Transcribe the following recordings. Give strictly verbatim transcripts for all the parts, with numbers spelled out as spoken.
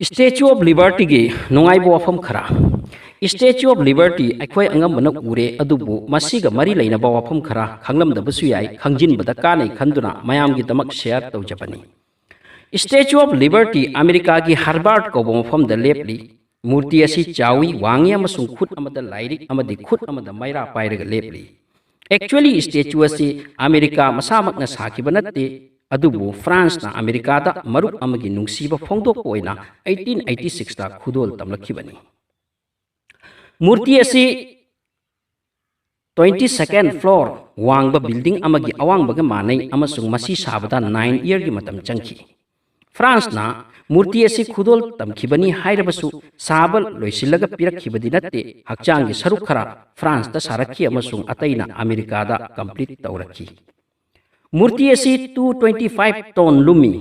Statue of Libertyꯒꯤ ꯅꯨꯡꯉꯥꯏꯕ ꯋꯥꯐꯝ ꯈꯔ꯫ Statue of Liberty ꯑꯩꯈꯣꯏ ꯑꯉꯝꯕꯅ ꯎꯔꯦ, ꯑꯗꯨꯕꯨ ꯃꯁꯤꯒ ꯃꯔꯤ ꯂꯩꯅꯕ ꯋꯥꯐꯝ ꯈꯔ ꯈꯪꯂꯝꯗꯕꯁꯨ ꯌꯥꯏ, ꯈꯪꯖꯤꯟꯕꯗ ꯀꯥꯟꯅꯩ ꯈꯟꯗꯨꯅ ꯃꯌꯥꯝꯒꯤꯗꯃꯛ share ꯇꯧꯖꯕꯅꯤ꯫ Statue of Liberty ꯑꯃꯦꯔꯤꯀꯥꯒꯤ ꯍꯥꯔꯕꯥꯔꯠ ꯀꯧꯕ ꯃꯐꯝꯗ ꯂꯦꯞꯂꯤ꯫ ꯃꯨꯔꯇꯤ ꯑꯁꯤ ꯆꯥꯎꯏ, ꯋꯥꯡꯉꯤ ꯑꯃꯁꯨꯡ ꯈꯨꯠ ꯑꯃꯗ ꯂꯥꯏꯔꯤꯛ ꯑꯃꯗꯤ ꯈꯨꯠ ꯑꯃꯗ ꯃꯩꯔꯥ ꯄꯥꯏꯔꯒ ꯂꯦꯞꯂꯤ꯫ Actually, statue ꯑꯁꯤ ꯑꯃꯦꯔꯤꯀꯥ ꯃꯁꯥꯃꯛꯅ ꯁꯥꯈꯤꯕ ꯅꯠꯇꯦ, ꯑꯗꯨꯕꯨ ꯐ꯭ꯔꯥꯟꯁꯅ ꯑꯃꯦꯔꯤꯀꯥꯗ ꯃꯔꯨꯞ ꯑꯃꯒꯤ ꯅꯨꯡꯁꯤꯕ ꯐꯣꯡꯗꯣꯛꯄ ꯑꯣꯏꯅ eighteen eighty sixꯇ ꯈꯨꯗꯣꯜ ꯇꯝꯂꯛꯈꯤꯕꯅꯤ꯫ ꯃꯨꯔꯇꯤ ꯑꯁꯤ twenty second floor ꯋꯥꯡꯕ building ꯑꯃꯒꯤ ꯑꯋꯥꯡꯕꯒ ꯃꯥꯟꯅꯩ ꯑꯃꯁꯨꯡ ꯃꯁꯤ ꯁꯥꯕꯗ nine yearꯒꯤ ꯃꯇꯝ ꯆꯪꯈꯤ꯫ ꯐ꯭ꯔꯥꯟꯁꯅ ꯃꯨꯔꯇꯤ ꯑꯁꯤ ꯈꯨꯗꯣꯜ ꯇꯝꯈꯤꯕꯅꯤ ꯍꯥꯏꯔꯕꯁꯨ, ꯁꯥꯕ ꯂꯣꯏꯁꯤꯜꯂꯒ ꯄꯤꯔꯛꯈꯤꯕꯗꯤ ꯅꯠꯇꯦ, ꯍꯛꯆꯥꯡꯒꯤ ꯁꯔꯨꯛ ꯈꯔ ꯐ꯭ꯔꯥꯟꯁꯇ ꯁꯥꯔꯛꯈꯤ ꯑꯃꯁꯨꯡ ꯑꯇꯩꯅ ꯑꯃꯦꯔꯤꯀꯥꯗ complete ꯇꯧꯔꯛꯈꯤ꯫ ꯃꯨꯔꯇꯤ ꯑꯁꯤ two twenty five ton ꯂꯨꯝꯃꯤ꯫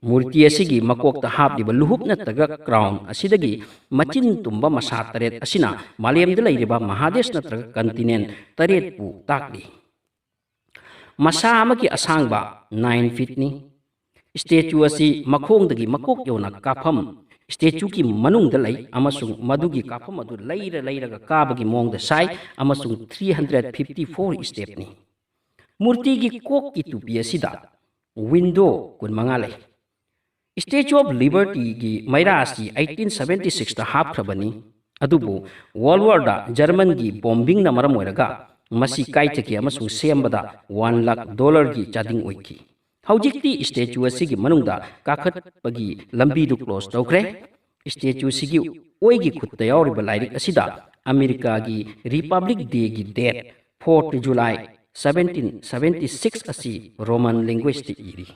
ꯃꯨꯔꯇꯤ ꯑꯁꯤꯒꯤ ꯃꯀꯣꯛꯇ ꯍꯥꯞꯂꯤꯕ ꯂꯨꯍꯨꯞ ꯅꯠꯇ꯭ꯔꯒ crown ꯑꯁꯤꯗꯒꯤ ꯃꯆꯤꯟ ꯇꯨꯝꯕ ꯃꯁꯥ ꯇꯔꯦꯠ ꯑꯁꯤꯅ ꯃꯥꯂꯦꯝꯗ ꯂꯩꯔꯤꯕ ꯃꯍꯥꯗꯦꯁ ꯅꯠꯇ꯭ꯔꯒ continent ꯇꯔꯦꯠꯄꯨ ꯇꯥꯛꯂꯤ꯫ ꯃꯁꯥ ꯑꯃꯒꯤ ꯑꯁꯥꯡꯕ nine feetꯅꯤ꯫ Statue ꯑꯁꯤ ꯃꯈꯣꯡꯗꯒꯤ ꯃꯀꯣꯛ ꯌꯧꯅ ꯀꯥꯞꯐꯝ statueꯒꯤ ꯃꯅꯨꯡꯗ ꯂꯩ ꯑꯃꯁꯨꯡ ꯃꯗꯨꯒꯤ ꯀꯥꯞꯐꯝ ꯑꯗꯨ ꯂꯩꯔ ꯂꯩꯔꯒ ꯀꯥꯕꯒꯤ ꯃꯑꯣꯡꯗ ꯁꯥꯏ ꯑꯃꯁꯨꯡ three hundred fifty four stepꯅꯤ꯫ ꯃꯨꯔꯇꯤꯒꯤ ꯀꯣꯛꯀꯤ ꯇꯨꯄꯤ ꯑꯁꯤꯗ window ꯀꯨꯟꯃꯉꯥ ꯂꯩ꯫ Statue of Libertyꯒꯤ ꯃꯩꯔꯥ ꯑꯁꯤ eighteen seventy sixꯇ ꯍꯥꯞꯈ꯭ꯔꯕꯅꯤ, ꯑꯗꯨꯕꯨ World Warꯗ Germanꯒꯤ bombingꯅ ꯃꯔꯝ ꯑꯣꯏꯔꯒ ꯃꯁꯤ ꯀꯥꯏꯊꯈꯤ ꯑꯃꯁꯨꯡ ꯁꯦꯝꯕꯗ one lakh dollarꯒꯤ ꯆꯥꯗꯤꯡ ꯑꯣꯏꯈꯤ꯫ ꯍꯧꯖꯤꯛꯇꯤ statue ꯑꯁꯤꯒꯤ ꯃꯅꯨꯡꯗ ꯀꯥꯈꯠꯄꯒꯤ ꯂꯝꯕꯤꯗꯨ close ꯇꯧꯈ꯭ꯔꯦ꯫ Statue ꯑꯁꯤꯒꯤ ꯑꯣꯏꯒꯤ ꯈꯨꯠꯇ ꯌꯥꯎꯔꯤꯕ ꯂꯥꯏꯔꯤꯛ ꯑꯁꯤꯗ ꯑꯃꯦꯔꯤꯀꯥꯒꯤ Republic Dayꯒꯤ date fourth July seventeen seventy six ꯑꯁꯤ Roman languageꯇ ꯏꯔꯤ꯫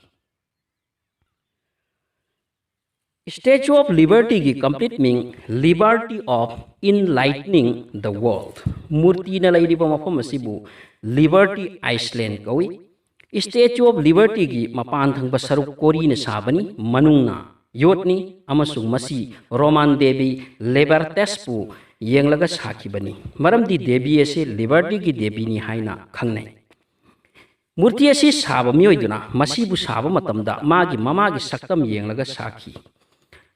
Statue of Libertyꯒꯤ complete ꯃꯤꯡ Liberty of Enlightening the World꯫ ꯃꯨꯔꯇꯤꯅ ꯂꯩꯔꯤꯕ ꯃꯐꯝ ꯑꯁꯤꯕꯨ Liberty Island ꯀꯧꯏ꯫ Statue of Libertyꯒꯤ ꯃꯄꯥꯟ ꯊꯪꯕ ꯁꯔꯨꯛ ꯀꯣꯔꯤꯅ ꯁꯥꯕꯅꯤ, ꯃꯅꯨꯡꯅ ꯌꯣꯠꯅꯤ ꯑꯃꯁꯨꯡ ꯃꯁꯤ Roman ꯗꯦꯕꯤ ꯂꯤꯕꯔꯇꯦꯁꯄꯨ ꯌꯦꯡꯂꯒ ꯁꯥꯈꯤꯕꯅꯤ, ꯃꯔꯝꯗꯤ ꯗꯦꯕꯤ ꯑꯁꯤ libertyꯒꯤ ꯗꯦꯕꯤꯅꯤ ꯍꯥꯏꯅ ꯈꯪꯅꯩ꯫ ꯃꯨꯔꯇꯤ ꯑꯁꯤ ꯁꯥꯕ ꯃꯤꯑꯣꯏꯗꯨꯅ ꯃꯁꯤꯕꯨ ꯁꯥꯕ ꯃꯇꯝꯗ ꯃꯥꯒꯤ ꯃꯃꯥꯒꯤ ꯁꯛꯇꯝ ꯌꯦꯡꯂꯒ ꯁꯥꯈꯤ꯫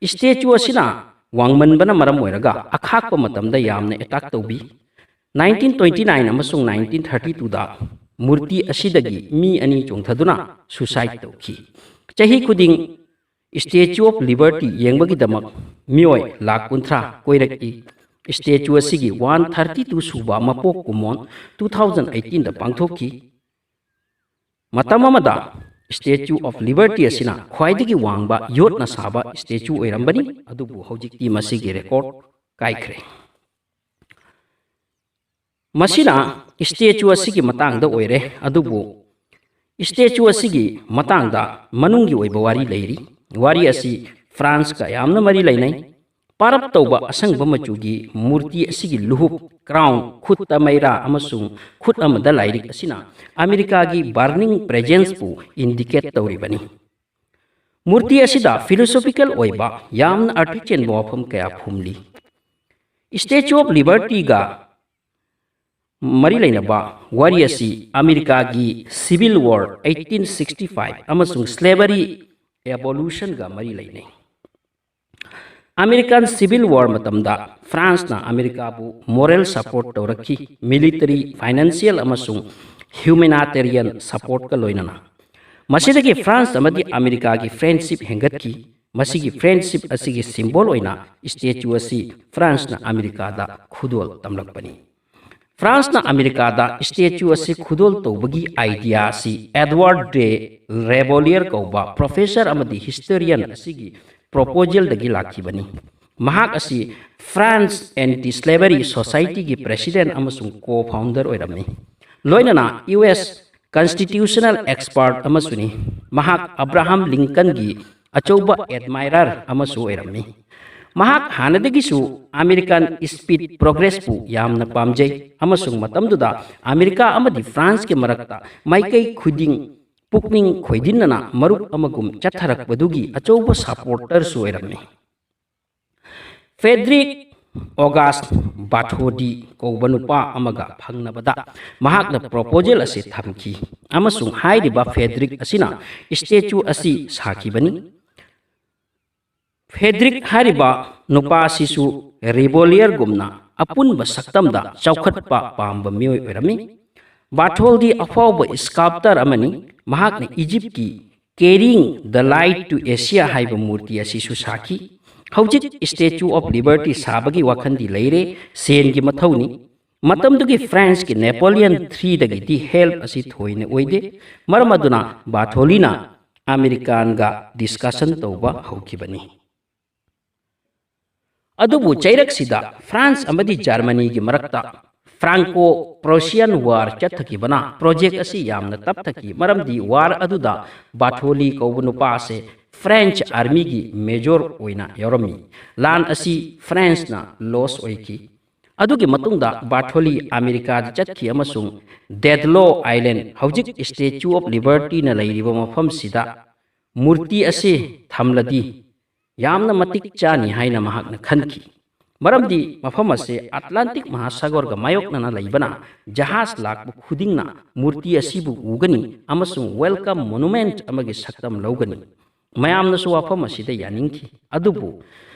statue ꯑꯁꯤꯅ ꯋꯥꯡꯃꯟꯕꯅ ꯃꯔꯝ ꯑꯣꯏꯔꯒ ꯑꯈꯥꯛꯄ ꯃꯇꯝꯗ ꯌꯥꯝꯅ attack ꯇꯧꯕꯤ꯫ Nineteen twenty nine ꯑꯃꯁꯨꯡ nineteen thirty two ꯗ ꯃꯨꯔꯇꯤ ꯑꯁꯤꯗꯒꯤ ꯃꯤ ꯑꯅꯤ ꯆꯣꯡꯊꯗꯨꯅ suicide ꯇꯧꯈꯤ꯫ ꯆꯍꯤ ꯈꯨꯗꯤꯡ Statue of Liberty ꯌꯦꯡꯕꯒꯤꯗꯃꯛ ꯃꯤꯑꯣꯏ ꯂꯥꯈ ꯀꯨꯟꯊ꯭ꯔꯥ ꯀꯣꯏꯔꯛꯏ꯫ Statue ꯑꯁꯤꯒꯤ one thirty two ꯁꯨꯕ ꯃꯄꯣꯛ ꯀꯨꯝꯑꯣꯟ two thousand eighteen ꯗ ꯄꯥꯡꯊꯣꯛꯈꯤ꯫ ꯃꯇꯝ ꯑꯃꯗ Statue of Liberty ꯑꯁꯤꯅ ꯈ꯭ꯋꯥꯏꯗꯒꯤ ꯋꯥꯡꯕ ꯌꯣꯠꯅ ꯁꯥꯕ statue ꯑꯣꯏꯔꯝꯕꯅꯤ, ꯑꯗꯨꯕꯨ ꯍꯧꯖꯤꯛꯇꯤ ꯃꯁꯤꯒꯤ record ꯀꯥꯏꯈ꯭ꯔꯦ꯫ ꯃꯁꯤꯅ statue ꯑꯁꯤꯒꯤ ꯃꯇꯥꯡꯗ ꯑꯣꯏꯔꯦ, ꯑꯗꯨꯕꯨ statue ꯑꯁꯤꯒꯤ ꯃꯇꯥꯡꯗ ꯃꯅꯨꯡꯒꯤ ꯑꯣꯏꯕ ꯋꯥꯔꯤ ꯂꯩꯔꯤ꯫ ꯋꯥꯔꯤ ꯑꯁꯤ ꯐ꯭ꯔꯥꯟꯁꯀ ꯌꯥꯝꯅ ꯃꯔꯤ ꯂꯩꯅꯩ꯫ ꯄꯥꯔꯞ ꯇꯧꯕ ꯑꯁꯪꯕ ꯃꯆꯨꯒꯤ ꯃꯨꯔꯇꯤ ꯑꯁꯤꯒꯤ ꯂꯨꯍꯨꯞ, crown, ꯈꯨꯠꯇ ꯃꯩꯔꯥ ꯑꯃꯁꯨꯡ ꯈꯨꯠ ꯑꯃꯗ ꯂꯥꯏꯔꯤꯛ ꯑꯁꯤꯅ ꯑꯃꯦꯔꯤꯀꯥꯒꯤ burning presence ꯄꯨ indicate ꯇꯧꯔꯤꯕꯅꯤ꯫ ꯃꯨꯔꯇꯤ ꯑꯁꯤꯗ philosophical ꯑꯣꯏꯕ ꯌꯥꯝꯅ ꯑꯥꯔꯊ ꯆꯦꯟꯕ ꯋꯥꯐꯝ ꯀꯌꯥ ꯐꯨꯝꯂꯤ꯫ Statue of Liberty ꯒ ꯃꯔꯤ ꯂꯩꯅꯕ ꯋꯥꯔꯤ ꯑꯁꯤ ꯑꯃꯦꯔꯤꯀꯥꯒꯤ Civil War eighteen sixty five ꯑꯃꯁꯨꯡ slavery abolition ꯒ ꯃꯔꯤ ꯂꯩꯅꯩ꯫ American Civil War ꯃꯇꯝꯗ ꯐ꯭ꯔꯥꯟꯁꯅ ꯑꯃꯦꯔꯤꯀꯥꯕꯨ moral support ꯇꯧꯔꯛꯈꯤ, military, financial ꯑꯃꯁꯨꯡ humanitarian support ꯀ ꯂꯣꯏꯅꯅ꯫ ꯃꯁꯤꯗꯒꯤ ꯐ꯭ꯔꯥꯟꯁ ꯑꯃꯗꯤ ꯑꯃꯦꯔꯤꯀꯥꯒꯤ friendship ꯍꯦꯟꯒꯠꯈꯤ꯫ ꯃꯁꯤꯒꯤ friendship ꯑꯁꯤꯒꯤ symbol ꯑꯣꯏꯅ statue ꯑꯁꯤ ꯐ꯭ꯔꯥꯟꯁꯅ ꯑꯃꯦꯔꯤꯀꯥꯗ ꯈꯨꯗꯣꯜ ꯇꯝꯂꯛꯄꯅꯤ꯫ ꯐ꯭ꯔꯥꯟꯁꯅ ꯑꯃꯦꯔꯤꯀꯥꯗ statue ꯑꯁꯤ ꯈꯨꯗꯣꯜ ꯇꯧꯕꯒꯤ idea ꯑꯁꯤ Edward de Rivolière ꯀꯧꯕ professor ꯑꯃꯗꯤ historian ꯑꯁꯤꯒꯤ proposal ꯗꯒꯤ ꯂꯥꯛꯈꯤꯕꯅꯤ꯫ ꯃꯍꯥꯛ ꯑꯁꯤ France Anti Slavery Society ꯒꯤ president ꯑꯃꯁꯨꯡ co-founder ꯑꯣꯏꯔꯝꯃꯤ꯫ ꯂꯣꯏꯅꯅ U S constitutional expert ꯑꯃꯁꯨꯅꯤ꯫ ꯃꯍꯥꯛ ꯑꯕ꯭ꯔꯥꯍꯝ ꯂꯤꯡꯀꯟꯒꯤ ꯑꯆꯧꯕ admirer ꯑꯃꯁꯨ ꯑꯣꯏꯔꯝꯃꯤ꯫ ꯃꯍꯥꯛ ꯍꯥꯟꯅꯗꯒꯤꯁꯨ American speed progress ꯄꯨ ꯌꯥꯝꯅ ꯄꯥꯝꯖꯩ ꯑꯃꯁꯨꯡ ꯃꯇꯝꯗꯨꯗ ꯑꯃꯦꯔꯤꯀꯥ ꯑꯃꯗꯤ ꯐ꯭ꯔꯥꯟꯁꯀꯤ ꯃꯔꯛꯇ ꯃꯥꯏꯀꯩ ꯈꯨꯗꯤꯡ ꯄꯨꯛꯅꯤꯡ ꯈꯣꯏꯗꯤꯟꯅꯅ ꯃꯔꯨꯞ ꯑꯃꯒꯨꯝ ꯆꯠꯊꯔꯛꯄꯗꯨꯒꯤ ꯑꯆꯧꯕ supporter ꯁꯨ ꯑꯣꯏꯔꯝꯃꯤ꯫ Frederick August Bartholdi ꯀꯧꯕ ꯅꯨꯄꯥ ꯑꯃꯒ ꯐꯪꯅꯕꯗ ꯃꯍꯥꯛꯅ proposal ꯑꯁꯤ ꯊꯝꯈꯤ, ꯑꯃꯁꯨꯡ ꯍꯥꯏꯔꯤꯕ Frederick ꯑꯁꯤꯅ statue ꯑꯁꯤ ꯁꯥꯈꯤꯕꯅꯤ꯫ ꯐꯦꯗ꯭ꯔꯤꯛ ꯍꯥꯏꯔꯤꯕ ꯅꯨꯄꯥ ꯑꯁꯤꯁꯨ ꯔꯤꯕꯣꯂꯤꯌꯔꯒꯨꯝꯅ ꯑꯄꯨꯟꯕ ꯁꯛꯇꯝꯗ ꯆꯥꯎꯈꯠꯄ ꯄꯥꯝꯕ ꯃꯤꯑꯣꯏ ꯑꯣꯏꯔꯝꯃꯤ꯫ ꯕꯥꯔꯊꯣꯜꯗꯤ ꯑꯐꯥꯎꯕ ꯁ꯭ꯀꯜꯞꯇꯔ ꯑꯃꯅꯤ꯫ ꯃꯍꯥꯛꯅ ꯏꯖꯤꯞꯀꯤ Carrying the Light to Asia ꯍꯥꯏꯕ ꯃꯨꯔꯇꯤ ꯑꯁꯤꯁꯨ ꯁꯥꯈꯤ꯫ ꯍꯧꯖꯤꯛ Statue of Liberty ꯁꯥꯕꯒꯤ ꯋꯥꯈꯜꯗꯤ ꯂꯩꯔꯦ, ꯁꯦꯟꯒꯤ ꯃꯊꯧꯅꯤ꯫ ꯃꯇꯝꯗꯨꯒꯤ ꯐ꯭ꯔꯥꯟꯁꯀꯤ ꯅꯦꯄꯣꯂꯤꯌꯟ ꯊ꯭ꯔꯤꯗꯒꯤꯗꯤ ꯍꯦꯜꯞ ꯑꯁꯤ ꯊꯣꯏꯅ ꯑꯣꯏꯗꯦ꯫ ꯃꯔꯝ ꯑꯗꯨꯅ ꯕꯥꯔꯊꯣꯂꯤꯅ ꯑꯃꯦꯔꯤꯀꯥꯟꯒ ꯗꯤꯁꯀꯁꯟ ꯇꯧꯕ ꯍꯧꯈꯤꯕꯅꯤ꯫ ꯑꯗꯨꯕꯨ ꯆꯩꯔꯛꯁꯤꯗ ꯐ꯭ꯔꯥꯟꯁ ꯑꯃꯗꯤ ꯖꯔꯃꯅꯤꯒꯤ ꯃꯔꯛꯇ ꯐ꯭ꯔꯥꯡꯀꯣ ꯄ꯭ꯔꯣꯁꯤꯌꯟ ꯋꯥꯔ ꯆꯠꯊꯈꯤꯕꯅ ꯄ꯭ꯔꯣꯖꯦꯛ ꯑꯁꯤ ꯌꯥꯝꯅ ꯇꯞꯊꯈꯤ, ꯃꯔꯝꯗꯤ ꯋꯥꯔ ꯑꯗꯨꯗ ꯕꯥꯊꯣꯂꯤ ꯀꯧꯕ ꯅꯨꯄꯥ ꯑꯁꯤ ꯐ꯭ꯔꯦꯟꯆ ꯑꯥꯔꯃꯤꯒꯤ ꯃꯦꯖꯣꯔ ꯑꯣꯏꯅ ꯌꯥꯎꯔꯝꯃꯤ꯫ ꯂꯥꯟ ꯑꯁꯤ ꯐ꯭ꯔꯥꯟꯁꯅ ꯂꯣꯁ ꯑꯣꯏꯈꯤ꯫ ꯑꯗꯨꯒꯤ ꯃꯇꯨꯡꯗ ꯕꯥꯊꯣꯂꯤ ꯑꯃꯦꯔꯤꯀꯥꯗ ꯆꯠꯈꯤ ꯑꯃꯁꯨꯡ ꯗꯦꯗꯂꯣ ꯑꯥꯏꯂꯦꯟ, ꯍꯧꯖꯤꯛ Statue of Libertyꯅ ꯂꯩꯔꯤꯕ ꯃꯐꯝꯁꯤꯗ ꯃꯨꯔꯇꯤ ꯑꯁꯤ ꯊꯝꯂꯗꯤ ꯌꯥꯝꯅ ꯃꯇꯤꯛ ꯆꯥꯅꯤ ꯍꯥꯏꯅ ꯃꯍꯥꯛꯅ ꯈꯟꯈꯤ꯫ ꯃꯔꯝꯗꯤ ꯃꯐꯝ ꯑꯁꯤ ꯑꯠꯂꯥꯟꯇꯤꯛ ꯃꯍꯥꯁꯥꯒꯔꯒ ꯃꯥꯌꯣꯛꯅꯅ ꯂꯩꯕꯅ, ꯖꯍꯥꯖ ꯂꯥꯛꯄ ꯈꯨꯗꯤꯡꯅ ꯃꯨꯔꯇꯤ ꯑꯁꯤꯕꯨ ꯎꯒꯅꯤ ꯑꯃꯁꯨꯡ welcome monument ꯑꯃꯒꯤ ꯁꯛꯇꯝ ꯂꯧꯒꯅꯤ꯫ ꯃꯌꯥꯝꯅꯁꯨ ꯋꯥꯐꯝ ꯑꯁꯤꯗ ꯌꯥꯅꯤꯡꯈꯤ꯫ ꯑꯗꯨꯕꯨ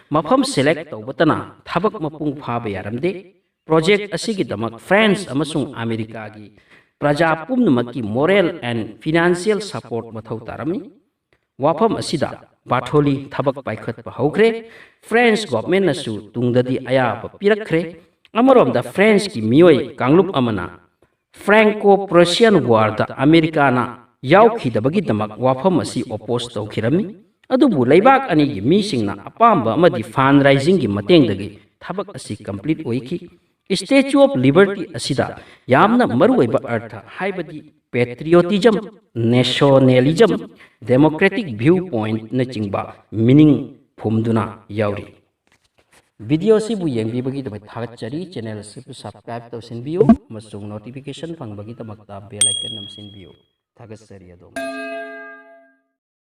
ꯃꯐꯝ ꯁꯦꯂꯦꯛ ꯇꯧꯕꯇꯅ ꯊꯕꯛ ꯃꯄꯨꯡ ꯐꯥꯕ ꯌꯥꯔꯝꯗꯦ꯫ ꯄ꯭ꯔꯣꯖꯦꯛ ꯑꯁꯤꯒꯤꯗꯃꯛ ꯐ꯭ꯔꯥꯟꯁ ꯑꯃꯁꯨꯡ ꯑꯃꯦꯔꯤꯀꯥꯒꯤ ꯄ꯭ꯔꯖꯥ ꯄꯨꯝꯅꯃꯛꯀꯤ moral and financial support ꯃꯊꯧ ꯇꯥꯔꯝꯃꯤ꯫ ꯋꯥꯐꯝ ꯑꯁꯤꯗ ꯕꯥꯊꯣꯂꯤ ꯊꯕꯛ ꯄꯥꯏꯈꯠꯄ ꯍꯧꯈ꯭ꯔꯦ꯫ ꯐ꯭ꯔꯦꯟꯁ ꯒꯣꯚꯔꯟꯃꯦꯟꯠꯅꯁꯨ ꯇꯨꯡꯗꯗꯤ ꯑꯌꯥꯕ ꯄꯤꯔꯛꯈ꯭ꯔꯦ꯫ ꯑꯃꯔꯣꯝꯗ ꯐ꯭ꯔꯦꯟꯁꯀꯤ ꯃꯤꯑꯣꯏ ꯀꯥꯡꯂꯨꯞ ꯑꯃꯅ ꯐ꯭ꯔꯥꯡꯀꯣ ꯄ꯭ꯔꯣꯁꯤꯌꯟ ꯋꯥꯔꯗ ꯑꯃꯦꯔꯤꯀꯥꯅ ꯌꯥꯎꯈꯤꯗꯕꯒꯤꯗꯃꯛ ꯋꯥꯐꯝ ꯑꯁꯤ ꯑꯣꯄꯣꯖ ꯇꯧꯈꯤꯔꯝꯃꯤ꯫ ꯑꯗꯨꯕꯨ ꯂꯩꯕꯥꯛ ꯑꯅꯤꯒꯤ ꯃꯤꯁꯤꯡꯅ ꯑꯄꯥꯝꯕ ꯑꯃꯗꯤ ꯐꯟꯗ ꯔꯦꯖꯤꯡꯒꯤ ꯃꯇꯦꯡꯗꯒꯤ ꯊꯕꯛ ꯑꯁꯤ ꯀꯝꯄ꯭ꯂꯤꯠ ꯑꯣꯏꯈꯤ꯫ Statue of Liberty ꯑꯁꯤꯗ ꯌꯥꯝꯅ ꯃꯔꯨꯑꯣꯏꯕ ꯑꯔꯊ, ꯍꯥꯏꯕꯗꯤ patriotism, nationalism, democratic viewpointꯅꯆꯤꯡꯕ meaning ꯐꯨꯝꯗꯨꯅ ꯌꯥꯎꯔꯤ꯫ ꯚꯤꯗꯤꯑꯣ ꯑꯁꯤꯕꯨ ꯌꯦꯡꯕꯤꯕꯒꯤꯗꯃꯛ ꯊꯥꯒꯠꯆꯔꯤ꯫ ꯆꯦꯅꯦꯜ ꯑꯁꯤꯕꯨ subscribe ꯇꯧꯁꯤꯟꯕꯤꯌꯨ ꯑꯃꯁꯨꯡ notification ꯐꯪꯕꯒꯤꯗꯃꯛꯇ bell icon ꯅꯝꯁꯤꯟꯕꯤꯌꯨ꯫ ꯊꯥꯒꯠꯆꯔꯤ ꯑꯗꯣꯝ꯫